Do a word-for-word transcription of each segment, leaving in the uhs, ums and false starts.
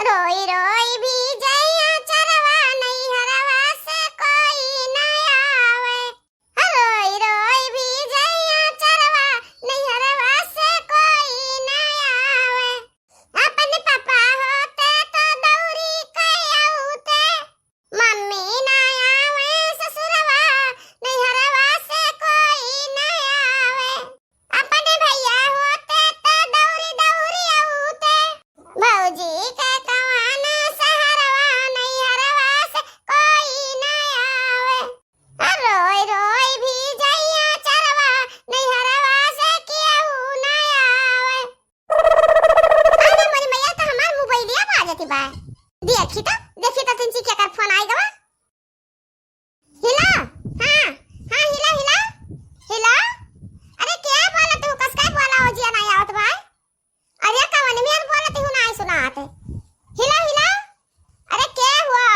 रोई रोई भीजैया चरवा, नैहरवा से कोई न आवे। रोई रोई भीजैया चरवा, नैहरवा से कोई न आवे। अपन पापा होते तो दौरी के आउते, मम्मी ना आवे ससुरवा, नैहरवा से कोई ना आवे। अपने भैया होते त दौरी दौरी आउते, भौजी के कवाना सहरवा, नैहरवा से कोई ना आवे। रोई रोई भीजैया चरवा, नैहरवा से केहू ना आवे। अरे मोरी मैया, त हमार मोबाइलिया बाजत बा। देखी त, देखी त तिनची केकर फोन आइ गवा। हेलो, हाँ, हाँ, हेलो, हेलो, हेलो। अरे के बोलत हू, कस काय बोला हो जिया नाहीं आवत बा? अरे कवन मेर बोलत हू नाहीं सुनात। हेलो, हेलो, अरे के हुआ?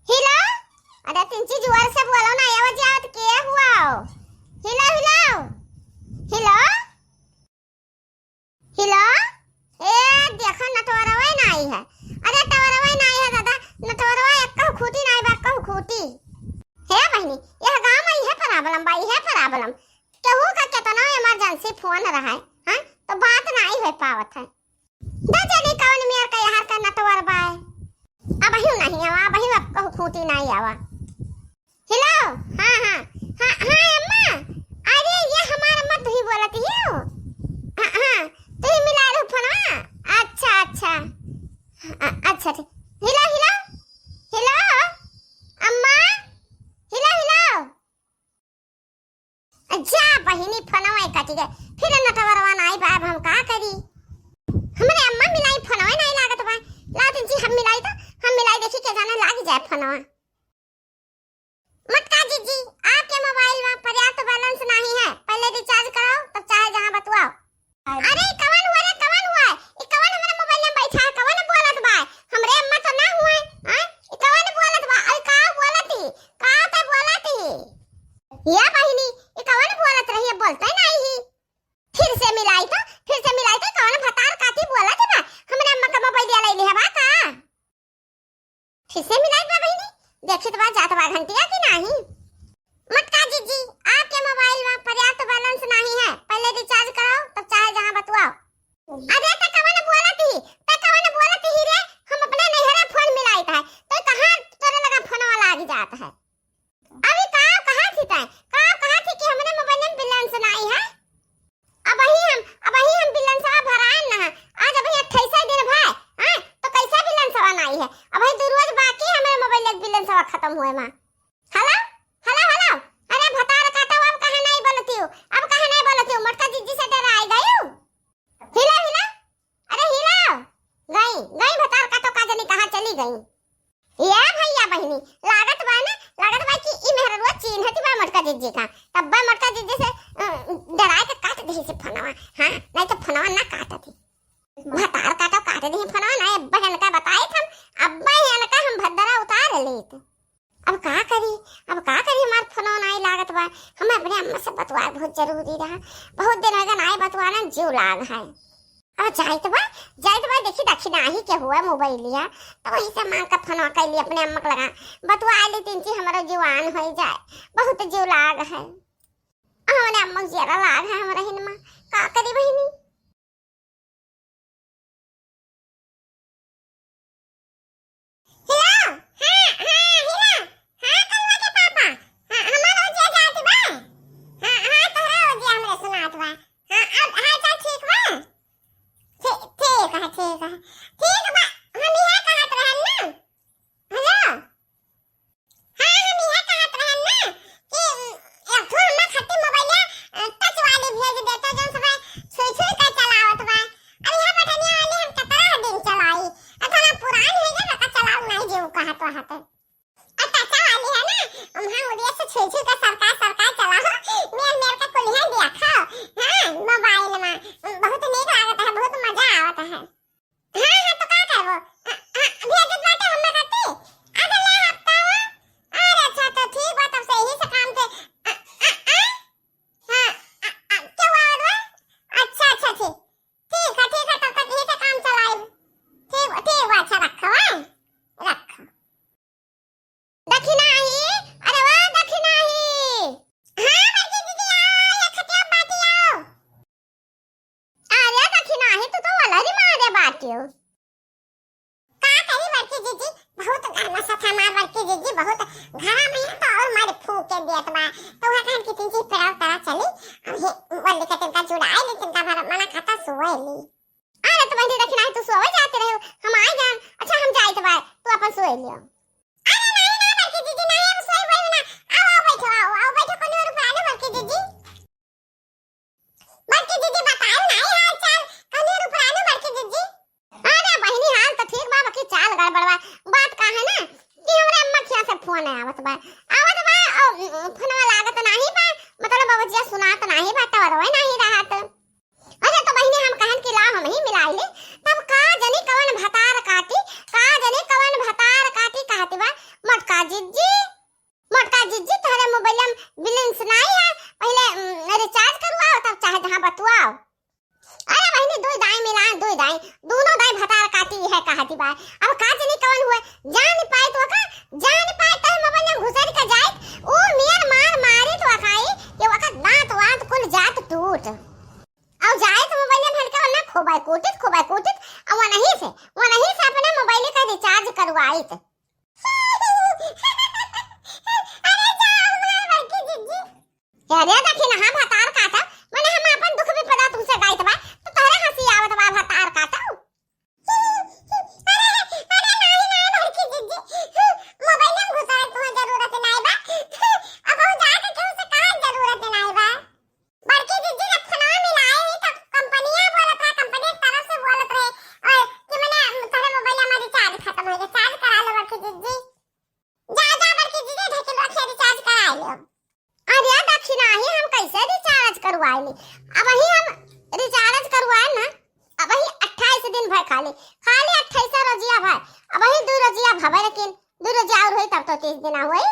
हेलो, अरे तिनची जोर से बोलो ना, आवाज आवत के हुआ? हेलो, हेलो, हेलो। हेलो, ए, देखा, नटवरवा नाहीं है। अरे, टवरवा नाहीं है दादा, नटवरवा एक्कहू खूटी नाहीं बा, एक्कहू खूटी। हे बहिनी, यह गाँव में इहे problem बा, इहे problem। केहू का केतना emergency फोन रहे, हाँ, तो बात नाहीं होइ पावत है। द जनी कवन मेर का यार का नटवर बा। अबहियो नाहीं आवा, अबहियो एक्कहू खूटी नाहीं आवा। हेलो, हाँ, हाँ, हाँ, हाँ, अम्मा, अरे, ये हमार अम्मा तुही बोलत हियो? हाँ, हाँ, तुही मिलाए रहो फोनवा? अच्छा, अच्छा, अ-, अच्छा, ठीक। हेलो, हेलो, हेलो, अम्मा, हेलो, हेलो। जा बहिनी, फोनवा कटि गए, फिर नटवरवा नाहीं बा, अब हम का करी? हमरे अम्मा मिलाई, फोनवा नाहीं लागत बा। ला तिनची हम मिलाई तो, हम मिलाई, देखी के जाने लागि जाए फोनवा। मोटका जिज्जी, आपके मोबाइल में पर्याप्त balance नाहीं है, पहले recharge कराओ, तब चाहे जहाँ बतुआओ। अरे, ई कवन हुआ रे, कवन हुआ? ई कवन हमरे मोबाइल में बैठा है, कवन बोलत बा? हमरे अम्मा तो ना हुआ है, हाँ? ई कवन बोलत बा? अरे, का बोलत ही? का ते बोलत ही? या बहिनी, ई कवन बोलत रही है, बोलते नाहीं ही। फिर से मिलाई तो, फिर से मिलाई तो, कवन भतार काटी बोलत बा? हमरे अम्मा का मोबाइल ले ले हवा का? फिर से मिलाई बा बहिनी, देखित बा जात बा घंटिया कि नाहीं। मोटका जिज्जी, आपके मोबाइल में पर्याप्त balance नाहीं है, पहले recharge कराओ, तब चाहे जहाँ बतुआओ। अरे त कवन बोलत ही, त कवन बोलत ही रे, हम अपने नैहरे फोन मिलाइत है, तो कहाँ तोरे लगा फोनवा लागि जात है? अभी का कहा थी तै? का कहा थी कि हमरे मोबाइल में balance नाहीं है? अबही हम, अबही हम balance भराएन ना है। आज अबही अट्ठाईस दिन भय, हैं? तो कैसा balance नाहीं है? अबही दू रोज बाकी हमरे मोबाइल के balance खतम हुए मा। हेलो, हेलो, हेलो। अरे भतार काटो, अब कहाँ नाहीं बोलती हूँ? अब कहाँ नाहीं बोलती हूँ? मोटका जिज्जी से डराइ गई हूँ। हिला, हिला। अरे हिला। गई, गई भतार काटो, का जनी कहाँ चली गई। ए भैया बहिनी, लागत बा ना, लागत बा कि ई मेहररुआ चीन्हत बा मोटका जिज्जी का। तब्बे मोटका जिज्जी से, अ, डराए के काट देही से फोनवा। हाँ, नाहीं तो फोनवा ना काटत ही। भतार काटो, काट देही फोनवा ना, अब्बे इनका बताइत हम, अब्बे इनका हम भद्दरा उतार लेत। अब का करी, अब का करी, हमार फोनवा नाहीं लागत बा। हमें अपने अम्मा से बतवाए बहुत जरूरी रहा। बहुत दिन हो गए नाहीं बतवाना, जिउ लाग है। अब जाइत बा, जाइत बा, देखी दखिनाही के हुआ मोबाइलिया, तो वही से मांग के फोनवा कैली अपने अम्मा के लगा, बतवा ली तिनची, हमरो जुआन होइ जाए, बहुत जिउ लाग है। हमरे अम्मा के जियरा लाग है हमरा हिनमा, का करी बहिनी? हेलो, हाँ, हाँ, हेलो, हाँ, कलुआ के पापा, हाँ, हमार ओजिया जात बा, हाँ, हाँ, तोहरा ओजिया हमरे सुनात बा, हाँ, अब हाल चाल ठीक बा? ठीक, ठीक है, ठीक है, ठीक बा, हम इहे कहत रहन ना, हेलो, हाँ, हम इहे कहत रहन ना कि, उम, एक ठो हमार खातिर मोबाइलिया, अ, टच वाली भेज देता, जौन सब छुई छुई के चलावत बा। अब इहे बटनिया वाली हम केतना दिन चलाई? अब तो हम पुरान हो गए, बका चलाऊ नहीं जे उ कहत वहत। आ टच वाली है ना, उम्है उड़िया से छुई छुई के सरका सरका चलाओ, मेर मेर के कुलिया देखो। हाँ, मोबाइल में, उम, बहुत नीक लागत है, बहुत मजा आवत है। हाँ, हाँ, तो का करबो? हाँ, हाँ, भेजत बाटे हम्मे खाती। अगले हफ्ता हो। अरे, अच्छा, तो ठीक बा, तब से यही से काम के, अ, अ, अ? हाँ, अ, अ, क्यों आ रहा है? अच्छा, अच्छा, ठीक। ठीक है, ठीक है, तब तक यही से काम चलाइब। ठीक, ठीक बा, बहुत गरमासत है हमार बड़की जिज्जी, बहुत। घरा में है तो और मार फूंक के देत बा। तो वह कहन कि तीन चीज पेराव करा चली, हम ही बोली के तिनका जुड़ाई ली, तिनका भर मना खाता सोए ली। अरे तो बहनी, देखी नाही, तू सोवे जाते रहे, हम आए जान। अच्छा, हम जाइत बा, तू अपन सोए लियो। अरे नहीं ना बड़की जिज्जी, नहीं, हम सोए वही ना। आओ, आओ, बैठो, आओ, आओ, बैठो, कौन और पुराने बड़की जिज्जी। बड़की जिज्जी, बताओ ना, ये हाल चाल, कौन और पुराने बड़की जिज्जी। अरे बहिनी, हाल तो ठीक बा, बाकी चाल गड़बड़ बा। बात का है ना कि हमरे अम्मा खिया से फोन आवत बा, आवत बा, और फोनवा लागत नाही बा, मतलब आवाजिया सुनात नाही बा, टावरवे नाही रहत। अच्छा तो बहिनी, हम कहन कि लाओ हम ही मिलाई ले। तब का जनी कवन भतार काटी, का जनी कवन भतार काटी कहती बा, मोटका जिज्जी, मोटका जिज्जी, तोहरे मोबाइल में बैलेंस नाही है, पहले, उम, रिचार्ज करवाओ, तब चाहे जहाँ बतुआओ। अरे बहिनी, दुई दाई मिला, दुई दाई, दोनों दाई भतार काटी है कहती बा। अब का जनी कवन हुए, जान पाए तो का, जान पाए तो मोबाइल में घुसर के जाए, ओ मियर मार मारी तो काई कि ओकर दांत वांत कुल जात टूट। और जाए तो मोबाइल में हल्का वाला खोबाई कूटित, खोबाई कूटित, और वो नहीं से, वो नहीं से अपने मोबाइल का रिचार्ज करवाइत। अरे जाओ मार बड़की जिज्जी। अरे देखी ना, हाँ, भतार काटा, मने हम अपन दुख विपदा तुमसे गाइत बा, तो तोहरे हंसी आवत बा, भतार काटा। अरे, अरे, नाही, नाही, बड़की जिज्जी, मोबाइल में घुसाए तुम्हें जरूरत नाही बा। अब हम जाके केहू से कहा जरूरत नाही बा। बड़की जिज्जी जब फोनवा मिलाए ही, तब कंपनिया बोलत रहे, कंपनी के तरफ से बोलत रहे, और कि मने, "तोहरे मोबाइल में रिचार्ज खत्म हो गया, चार्ज करा लो बड़की जिज्जी।" जा, जा बड़की जिज्जी, ढकेल रखे, रिचार्ज करा लो। अरे दखिना ही, हम कैसे रिचार्ज करवाए ली? अब ही हम रिचार्ज करवाए ना, अब ही अट्ठाईस दिन भर खाली, खाली अट्ठाईस रोजिया भर, अब ही दो रोजिया भवे, लेकिन दो रोजिया और होई तब तो तीस दिन हुई।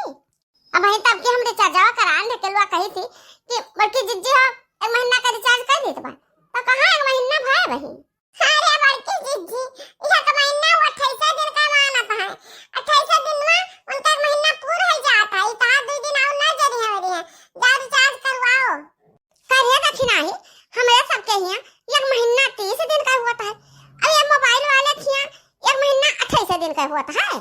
अब ही तब के हम रिचार्जवा करान ढकेलवा कही थी कि बड़की जिज्जी हो, एक महीना का रिचार्ज कर दी बा, तो कहाँ एक महीना भय वही। अरे बड़की जिज्जी, यह तो महीना वो अट्ठाईस दिन का मानत है, अट्ठाईस दिन में उनका एक महीना पूरा हो जाता है, तो दो दिन और ना जरी हो रही है, जाओ रिचार्ज करवाओ। का रे दखिना ही, हमरे सबके हियाँ एक महीना तीस दिन का हुआ है, अब ये मोबाइल वाले के हियाँ एक महीना अट्ठाईस दिन का हुआ है। हाँ,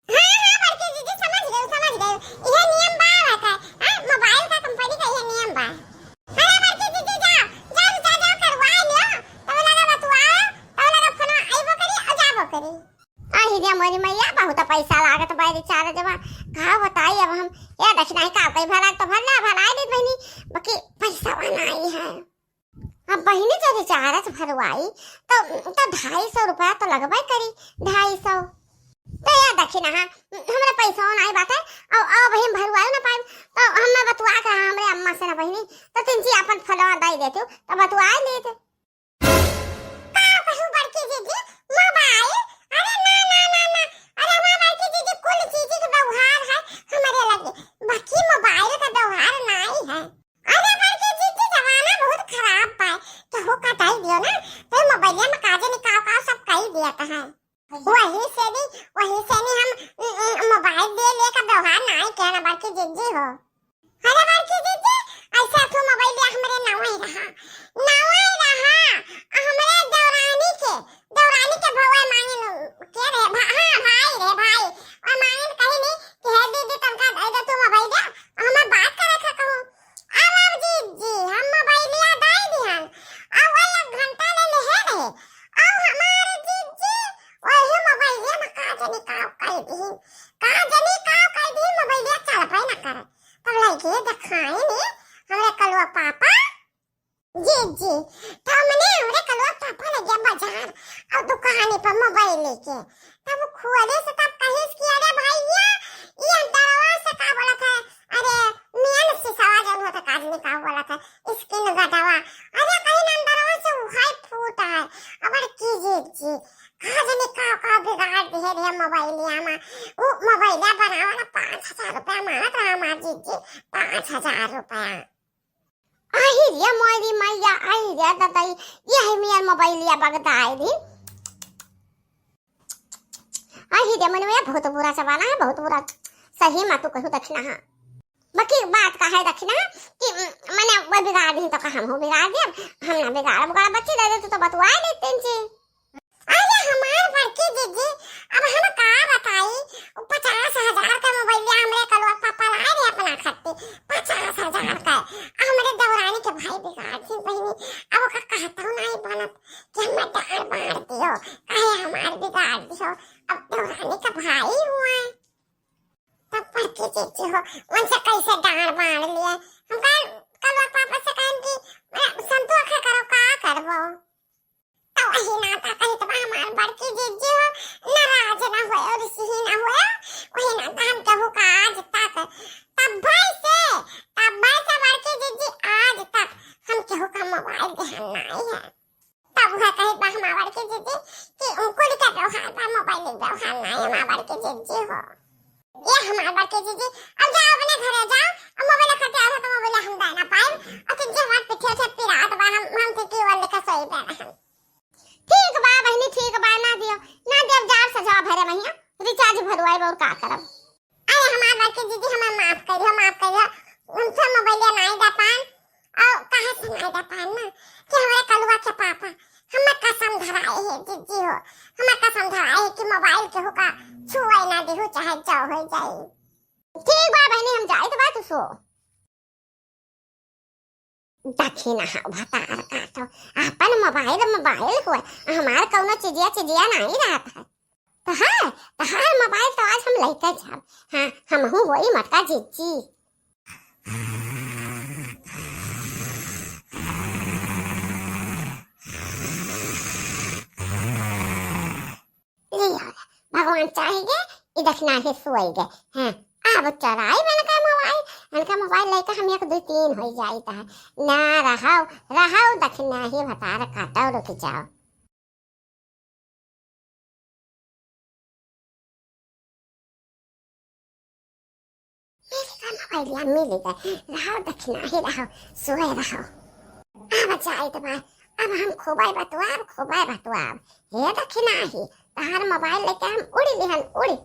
हाँ, बड़की जिज्जी, समझ गई, समझ गई। यह नियम बा, बा का, हाँ, मोबाइल का कंपनी का यह नियम बा। अरे बड़की जिज्जी, जाओ, जाओ, रिचार्ज जाओ, करवा लियो, तब लगा बतुआओ, तब लगा फोन आइबो करी और जाबो करी। अहि रे मोरी मैया, बहुत पैसा लागत बा रिचार्ज बा। का बताई अब हम, ये दखिना ही का कोई भरा तो भरला, भराई दी बहिनी, बाकी पैसा नाही है। अब बहिनी जो रिचार्ज भरवाई तो, तो ढाई सौ रुपया तो लगबे करी, ढाई सौ। तो ये दखिना, हाँ, हमरा पैसा नाही बाटे, अब, अब हम भरवाई ना पाई, तो हम बतुआ के हमरे अम्मा से ना बहिनी, तो तिनची अपन फोनवा दे देती, तो बतुआ लेते। का कहू बड़की जिज्जी, मोबाइल? अरे ना, ना, ना, ना, अरे हमार बड़की जिज्जी कुल चीज के व्यवहार है हमरे लगे, बाकी मोबाइल का व्यवहार नाही है। अरे बड़की जिज्जी, जमाना बहुत खराब बा, केहू का दे दियो ना, तो मोबाइलिया में का जाने का, का सब कई दिया है। वही से भी, वही से भी हम, उम, उम, मोबाइल दे ले का व्यवहार नाही किया ना बड़की जिज्जी हो। अरे बड़की जिज्जी, ऐसा तू मोबाइल दे हमरे नवाई रहा, नवाई रहा, हमरे देवरानी के, देवरानी के भवा मांगे के रे, भा-, हाँ, भाई रे, भाई, और मांगे कही नहीं कि हे दीदी तनका दे दे तू मोबाइल दे, और हमें बात करे खा कहूँ। अब, अब जिज्जी, हम मोबाइलिया दाई दिहन। अब वही एक घंटा ले लेहे रहे। अब हमारे जिज्जी, वही मोबाइलिया में का जाने का कह दिहिन। का जाने का कह दिहिन, मोबाइलिया चलबे ना करे। तब लगे देखाई ने, हमरे कलुआ पापा, जिज्जी, तो हमने हमरे कलुआ पापा लगे बाजार और दुकान पर मोबाइल लेके। तब खोले से तब कहिस कि अरे भैया, ये अंदरवा से का बोलत है, अरे, मेन शीशवा जौन होता का जाने का बोलत है, स्क्रीन गार्डवा। अरे, कहीं ना अंदरवा से उहाई फूट है। अब बड़की जिज्जी, का जाने का, का बिगाड़ दिहे रे मोबाइलिया में। उ मोबाइलिया बनावे ला पाँच हजार रुपया मांगत रहा हमार जिज्जी, पाँच हजार रुपया। आही रे मोरी मैया, आही रे ददाई, यही मेर मोबाइलिया बगदाए दी। आही रे मोरी मैया, बहुत बुरा जमाना है, बहुत बुरा। सही में तू कहू दखिना है। बाकी बात का है दखिना कि, उम, मने वो बिगाड़ दी तो का हम हो बिगाड़ दिया, हम ना बिगाड़, बिगाड़ बच्ची दे दे, तू तो बतुआ लेते हैं जी। अरे हमार बड़की जिज्जी, अब हम का बताई, तो अब देवरानी का भाई हुआ है, तब बड़की जिज्जी हो, उनसे कैसे डांट बांट लिए। हम कहे, कलुआ पापा से कहेन कि, "मैं संतुआ खा करो, का करबो?" तो वही नाता कहित बा हमार बड़की जिज्जी हो, नाराज ना होए और सिही ना होए। वही नाता हम केहू का आज तक, तब भाई से, तब भाई से बड़की जिज्जी आज तक हम केहू का मोबाइल देहन नाई है। तब वह कहित बा हमार बड़की जिज्जी कि उनको लिखा व्यवहार बा, मोबाइल लिखा व्यवहार नाई है हमार बड़की जिज्जी हो। ये हमार बड़की जिज्जी, अब जाओ अपने घरे जाओ, अब मोबाइल खातिर आधा तो मोबाइल हम दे ना पाएब, और तुम जो हमार पीछे से पिरात बा, हम, हम तो केवल लेकर सोई बे रहन। ठीक बा बहिनी, ठीक बा, ना दियो, ना दियो, जार से जाओ भरे महीना, रिचार्ज भरवाए और का करब। अरे हमार बड़की जिज्जी, हमें माफ करियो, माफ करियो, हमसे मोबाइल नहीं दे पान, और काहे से नहीं दे पान ना, कि हमारे कलुआ के पापा, हमें कसम धराए है जिज्जी हो, हमें कसम धराए है कि मोबाइल केहू का छुए ना देहू, चाहे जो हो जाए। ठीक बा बहिनी, हम जाइत बा, तू सो। दखिनहा भतार काटो, आपन मोबाइल मोबाइल हुए, हमार कौनो चिजिया चिजिया नहीं रहत है। तो हाँ, तहार मोबाइल तो आज हम लेके जाब। हाँ, हमहू होई मोटका जिज्जी। लिया, भगवान चाहि गे, ई दखिनहा सोई गे। हाँ, अब चोराई इनका मोबाइल, इनका मोबाइल लेके हम एक दो तीन हो जाइत है। ना रहो, रहो दखिनहा भतार काटो, रुक जाओ। मिल गए, मोबाइलिया मिल गए। रहो दखिनहा, रहो, सोए रहो। अब जाइत बा, अब हम खूबे बतुआब, खूबे बतुआब। हे दखिनहा, तहार मोबाइल लेके हम उड़ी लिहन, उड़ी।